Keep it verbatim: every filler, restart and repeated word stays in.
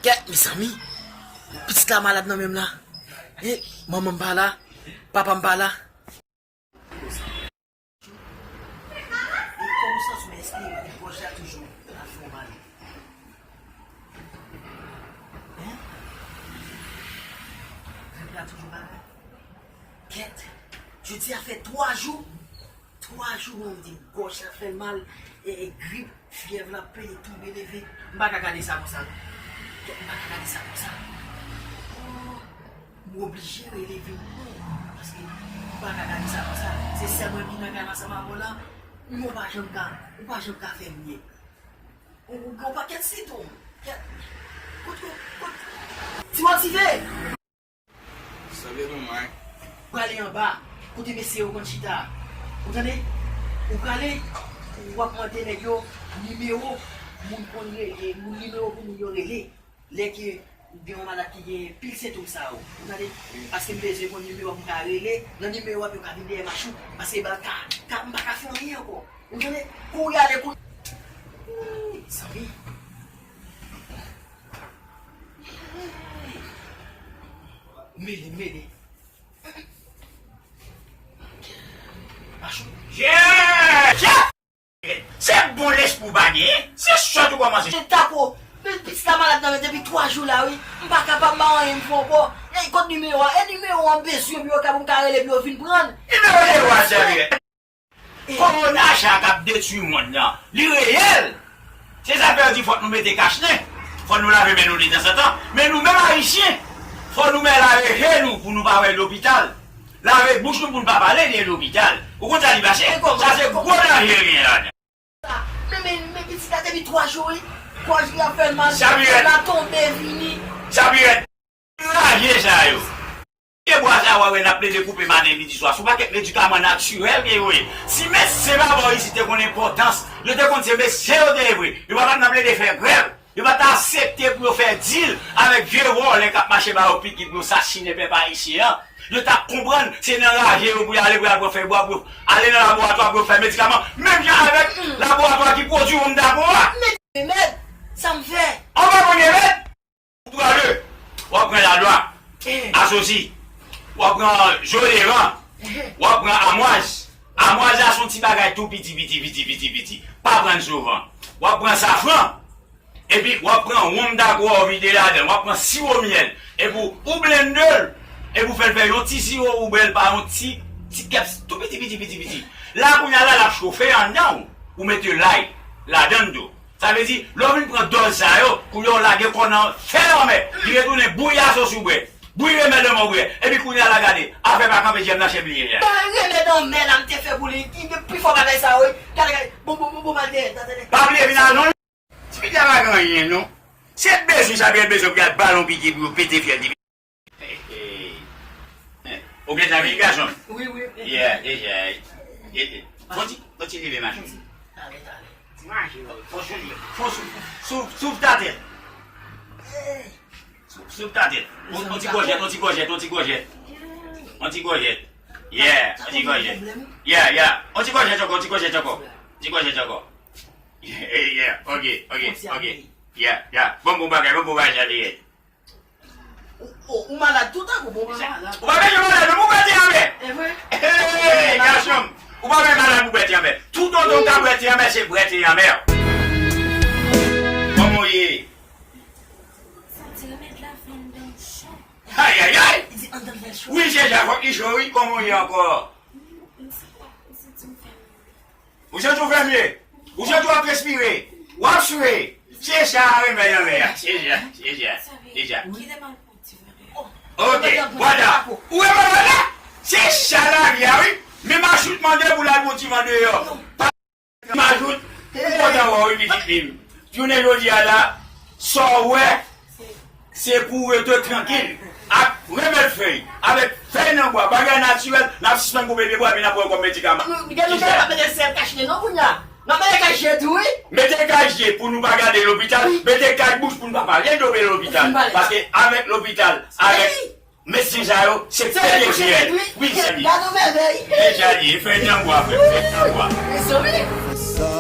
Kèt, mezanmi. Pitit la malad nan men m la. E, manman m pa la. Papa m pa la. E kòman w santi w, èske gòj la toujou ap fè w mal? Hein? Grip la toujou malad? Kèt, jodi a fè twa jou. Twa jou mwen di gòj la fè l mal, e, e grip, fyèv la pete, tonbe leve. M pa ka gade sa konsa non. Kèt, m pa ka gade sa konsa. Oh, m oblije rele vin pran w, paske m pa ka gade sa konsa. Se sèl mwen ki nan kay la ansanm avè w la. Mwen pa janm ka, ou pa janm ka fè m byen. Ou, ou gen yon pakèt siton. Kèt, kot, kot, kot. Ti motive! Sanble nou, man. Prale anba, kote mesye yo konn chita a. Ou tande? Ou prale, w ap mande nèg yo nimewo moun konn rele, moun nimewo pou moun yo rele. Lè ke ou gen yon malad ki gen pil sentòm sa yo. Ou tande? Paske m bezwen konn nimewo pou m ka rele, nan nimewo a pou yo ka vin dèyè mach ou. Paske ba ka, ka, m pa ka fè anyen ankò. Ou tande? Kouri ale, kouri. Zanmi. Mele, mele. Machou. Yeah! Yeah! Se bon lespri w pa genyen, se sòt ou kòmanse. Se tako, men pitit la malad nan men depi twa jou la, wi. M pa kapab, m pa anyen m fè ankò. E kot nimewo a? E nimewo an bezwen pou yo ka, pou m ka rele pou yo vin pran l. Nimewo de wa, sèvyèt. Kowona sa k ap detwi monn nan, li reyèl. Se sa k fè yo di fòk nou mete kach nen, fòk nou lave men nou detanzantan. Men nou menm Ayisyen, fòk nou men lave je nou pou nou pa wè lopital. Lave bouch nou pou nou pa pale de lopital. Ou konn sa li pase? Sa se gwo danje l genyen ladan. Men, men, men pitit la depi twa jou, wi. Gòj li ap fè l mal, la tonbe vini. Sa pi rèd. Raje sa yo. Pye bwa sa w ap wè n ap plede koupe maten, midi, swa, se yon pakèt medikaman natirèl ke yo ye. Si medsen pa bò isit te konn enpòtans, yo te konn se mesye yo te ye vre. Yo pa t ap nan plede fè grèv. Yo pa t aksepte pou yo fè dil avèk vye vòlè k ap mache ba yo piki pou yo sasinen pèp ayisyen an. Yo t ap konprann se nan raje yo pou y ale, pou y al pran fèy bwa, pou yo ale nan laboratwa pou yo fè medikaman. Menm jan avèk laboratwa ki pwodui wonm dago a. Men remèd, sa m fè? An pa konn remèd. Ou pran le, w ap pran lalwa, asosi, w ap pran joderan, w ap pran amwaz. Amwaz la se yon ti bagay tou piti, piti, piti, piti, piti. Pa pran l souvan. W ap pran safran, epi w ap pran wonm dago a, w vide ladan l. W ap pran siwo myèl, epi w, ou blende l, epi w fè l fè yon ti siwo, ou bwè l pa yon ti, ti kèps tou piti, piti, piti, piti. La, kounye a la, l ap chofe anndan w, ou mete lay ladan l tou. Sa vle di, lè w vin pran dòz sa yo, kounye a w lage kò w nan fè lanmè. Li retounen bouyi aso sou bwè. Bouyi remèd lanmò bwè. Epi kounye a la gade, afè pa kanpe, jèm nan chen bliye yè. Bay remèd anmè la m te fè pou li, ki gen pifò bagay sa yo, wi. Gade, gade, bon, bon, bon, bon, mal dèyè, tande. Pa bliye vin al non. Ti pitit la pa gen anyen non. Se bezwen sa, gen bezwen pou y al ba l yon piki pou yo pete fyèl li. Ou gen zanmi gason? Wi, wi. Yeah, yeah, yeah. Fon ti, fon ti leve mache. Fon sou, fon sou, sou, sou ta tèt. Sou, sou ta tèt. On, on ti gòjèt, on ti gòjèt, on ti gòjèt. On ti gòjèt. Yeah, on ti gòjèt. Yeah, yeah. On ti gòjèt ankò, on ti gòjèt ankò. On ti gòjèt ankò. Yeah, yeah, ok, ok, ok. Yeah, yeah. Bon, bon bagay, bon, bon bagay, sa te ye. Ou, ou, ou malad tout tan, ou bon malad. Ou pa bezwen malad, non, ou bwè te anmè. E vre? Hey, gason, ou pa bezwen malad pou bwè te anmè. Tout otan ou ka bwè te anmè, se bwè te anmè. Kòman w ye? Santi remèd la fè anndan cho. Ay, ay, ay! Li di anndan fè cho. Wi, se sa, fòk li cho, wi. Kòman w ye ankò? M, m santi, m santi m fè mal. Ou santi w fèmye? Ou santi w ap respire? W ap swe? Se sa remèd anmè a. Se sa, se sa, se sa. Ok, vwala. Ou wè bagay la? Se sa lavi a, wi. Men majout mande pou l al bon ti van deyò. Pa majout, m kontan wè w, wi, pitit fi m. Jounen jodi a la, sa w wè, se pou w rete trankil. Ak remèd fèy, avèk fèy nan bwa, bagay natirèl, n ap sispann koupe pye bwa, epi n ap pran kòm medikaman. Gade nou pa mete sèl kach nen non kounye a. N ap mete kach je tou, wi. Mete kach je pou nou pa gade lopital, mete kach bouch pou nou pa pale de lopital. Paske avèk lopital, avèk medsen sa yo, se pete fyèl. Wi, se li. Gade yon mèvèy. Se sa li ye, fèy nan bwa, frè, fèy nan bwa. Mezanmi.